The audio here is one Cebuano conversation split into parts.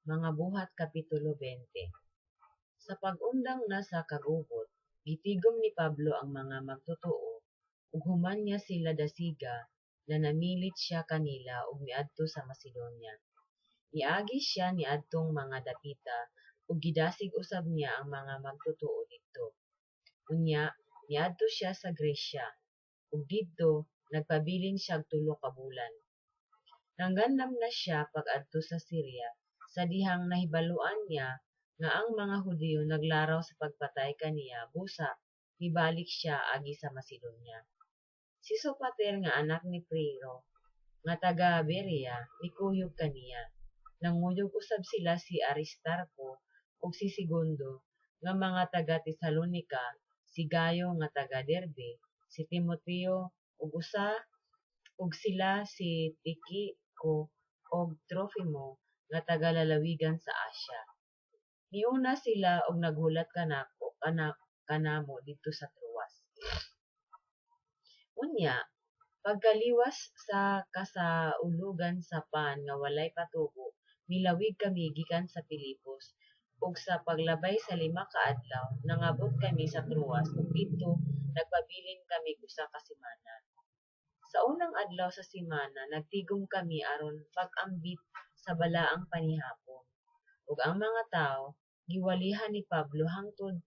Mga Buhat kapitulo 20. Sa pag-undang na sa kagubot, gitigom ni Pablo ang mga magtotoo, ug human niya sila dasiga, nanamilit siya kanila ug miadto sa Macedonia. Miagi siya niadtong mga dapita ug gidasig usab niya ang mga magtotoo didto. Unya miadto siya sa Grecia, ug didto nagpabilin siyag 3 ka bulan. Nagandam na siya pag-adto sa Syria sa dihang nahibaloan niya nga ang mga Hudiyo naglaraw sa pagpatay kaniya, busa mibalik siya agi sa Macedonia. Si Sopater nga anak ni Pirro nga taga Berea mikuyog kaniya. Nanguyog usab sila si Aristarco ug si Segundo nga mga taga Tesalonica, si Gayo nga taga Derbe, si Timoteo ug sila si Tiquico ug Trofimo nga taga lalawigan sa Asia. Miuna sila ug naghulat kanamo didto sa Troas. Unya, pagkaliwas sa Kasaulogan sa Pan nga Walay Patubo, milawig kami gikan sa Filipos, ug sa paglabay sa 5 ka adlaw nangabot kami sa Troas ug didto nagpabilin kamig usa ka semana. Sa unang adlaw sa semana nagtigom kami aron pag-ambit sa Balaang Panihapon, ug ang mga tawo giwalihan ni Pablo hangtod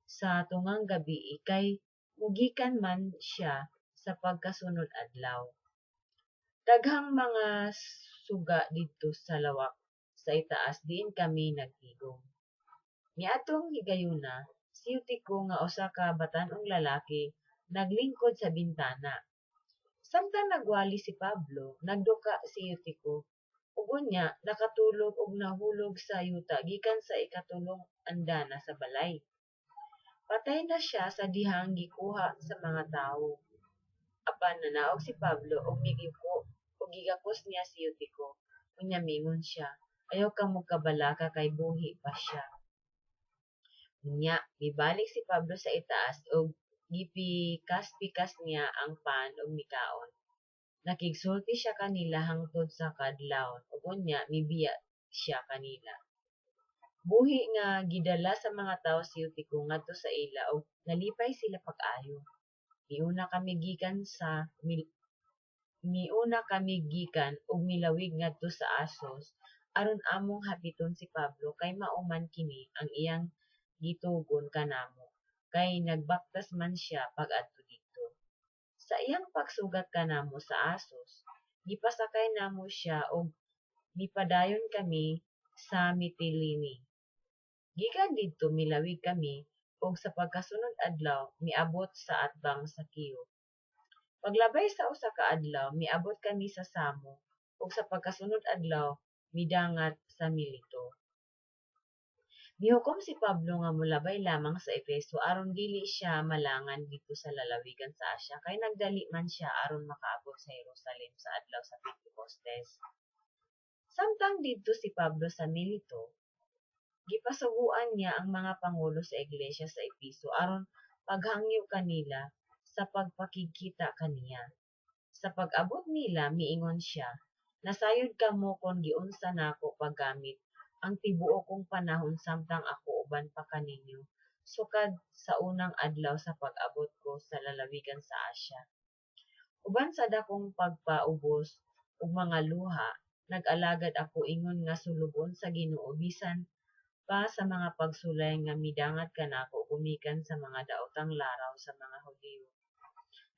sa tungang gabii kay mogikan man siya sa pagkasunod adlaw. Daghang mga suga didto sa lawak sa itaas diin kami nagtigom. Niadtong higayuna, si Eutico nga usa ka batan-ong lalaki naglingkod sa bintana. Samtang nagwali si Pablo, nagduka si Eutico ug unya nakatulog ug nahulog sa yuta gikan sa ikatulong andana sa balay. Patay na siya sa dihang gikuha sa mga tawo. Apan nanaog si Pablo ug miyuko ug gigakos niya si Eutico, unya miingon siya, "Ayaw kamo kabalaka kay buhi pa siya." Unya mibalik si Pablo sa itaas ug gipikaspikas niya ang pan ug mikaon. Nakigsulti siya kanila hangtod sa kaadlawon ug unya mibiya siya kanila. Buhi nga gidala sa mga tawo si Eutico ngadto sa ila ug nalipay sila pag-ayo. Miuna kami gikan ug milawig ngadto sa Asos aron among hapiton si Pablo kay mao man kini ang iyang gitugon kanamo kay nagbaktas man siya pag-adto didto. Sa iyang pagsugat kanamo sa Asos, gipasakay namo siya ug mipadayon kami sa Mitilene. Gikan didto milawig kami ug sa pagkasunod adlaw miabot sa atbang sa Quio. Paglabay sa usa ka adlaw miabot kami sa Samo ug sa pagkasunod adlaw midangat sa Mileto. Mihukom si Pablo nga molabay lamang sa Efeso aron dili siya malangan didto sa lalawigan sa Asia kay nagdali man siya aron makaabot sa Jerusalem sa adlaw sa Pentecostes. Samtang didto si Pablo sa Mileto, gipasugoan niya ang mga pangulo sa iglesia sa Efeso aron paghangyo kanila sa pagpakigkita kaniya. Sa pag-abot nila miingon siya, "Nasayod kamo kon giunsa nako paggamit ang tibuok kong panahon samtang ako uban pa kaninyo sukad sa unang adlaw sa pag-abot ko sa lalawigan sa Asia. Uban sa dakong pagpaubos ug mga luha, nag-alagad ako ingon nga sulugoon sa Ginoo bisan pa sa mga pagsulay nga midangat kanako gumikan sa mga daotang laraw sa mga Hudiyo.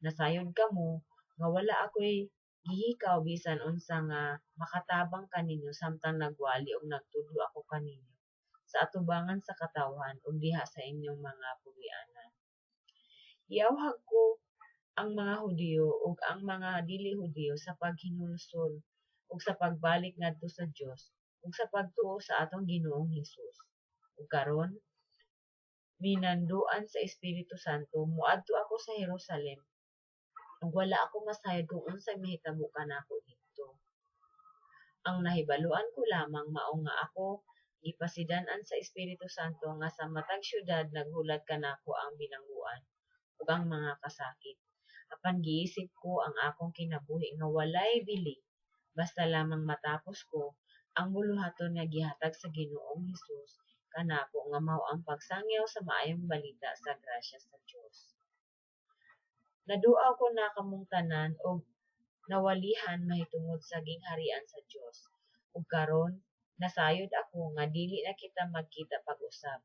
Nasayod kamo nga wala akoy gihikaw bisan unsa nga makatabang kaninyo samtang nagwali ug nagtudlo ako kaninyo sa atubangan sa katawhan ug diha sa inyong mga puloy-anan. Giawhag ko ang mga Hudiyo ug ang mga dili Hudiyo sa paghinulsol ug sa pagbalik ngadto sa Dios ug sa pagtuo sa atong Ginoong Hesus. Ug karon, minanduan sa Espiritu Santo, moadto ako sa Jerusalem ug wala ako masayod kung unsay mahitabo kanako didto. Ang nahibaloan ko lamang mao nga ako gipasidan-an sa Espiritu Santo nga sa matag syudad naghulat kanako ang bilangguan ug ang mga kasakit. Apan giisip ko ang akong kinabuhi nga walay bili basta lamang matapos ko Ang buluhaton nga gihatag sa Ginoong Hesus kanako nga mao ang pagsangyaw sa maayong balita sa grasya sa Dios. Naduaw ko na kamong tanan og nawalihan mahitungod sa gingharian sa Dios. Ug karon nasayod ako nga dili na kita magkita pag-usab.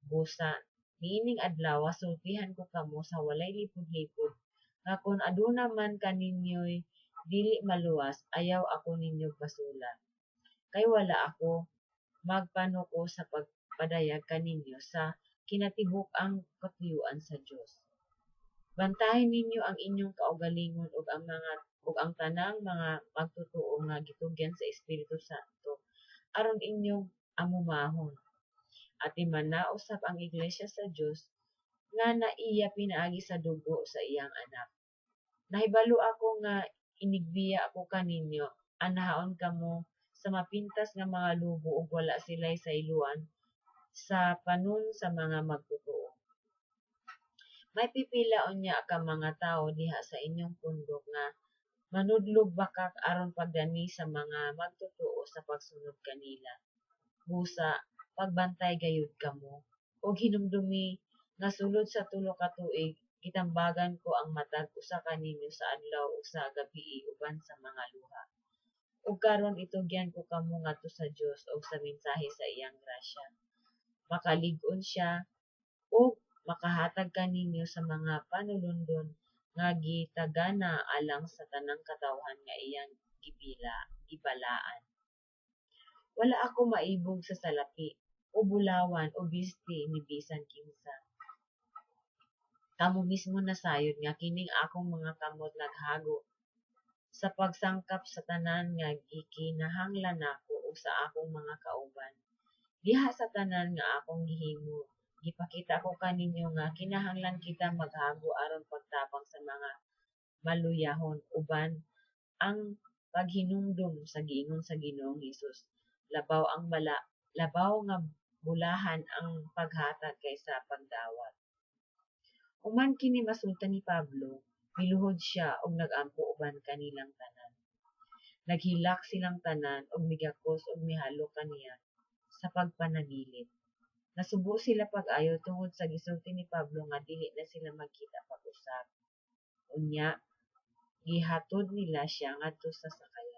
Busa, niining adlawa sultihan ko kamo sa walay lipod-lipod nga kon aduna man kaninyo'y dili maluwas, ayaw ako ninyog basola. Kay wala ako magpanuko sa pagpadayag kaninyo sa kinatibuk-ang katuyoan sa Dios. Bantayi ninyo ang inyong kaugalingon ug ang tanang mga magtotoo nga gitugyan sa Espiritu Santo aron inyong amumahon. Atimana usab ang iglesia sa Dios nga naiya pinaagi sa dugo sa iyang Anak. Nahibalo ako nga inigbiya ko kaninyo, anahaon kamo sa mapintas nga mga lobo ug wala sila'y sayloan sa panon sa mga magtotoo. May pipila unya ka mga tawo diha sa inyong pundok nga manudlog bakak aron pagdani sa mga magtotoo sa pagsunod kanila. Busa, pagbantay gayud kamo, ug hinumdumi nga sulod sa 3 ka tuig gitambagan ko ang matag usa kaninyo sa adlaw ug sa gabii uban sa mga luha. Ug karon itugyan ko kamo ngadto sa Dios ug sa mensahe sa iyang grasya. Makalig-on siya ug makahatag kaninyo sa mga panulondon nga gitagana alang sa tanang katawhan nga iyang gibalaan. Wala ako maibog sa salapi, o bulawan, o bisti ni bisan kinsa. Kamo mismo nasayod nga kining akong mga kamot naghago sa pagsangkap sa tanan nga gikinahanglan nako ug sa akong mga kauban. Diha sa tanan nga akong gihimo, gipakita ko kaninyo nga kinahanglan kita maghago aron pagtabang sa mga maluyahon uban ang paghinumdom sa giingon sa Ginoong Hesus, Labaw nga bulahan ang paghatag kaysa pagdawat. Human kini masulti ni Pablo, miluhod siya ug nag-ampo uban kanilang tanan. Naghilak silang tanan ug migakos ug mihalok kaniya sa pagpanamilit. Nasubo sila pag-ayo tungod sa gisulti ni Pablo nga dili na sila magkita pag-usab. Unya gihatod nila siya ngadto sa sakayan.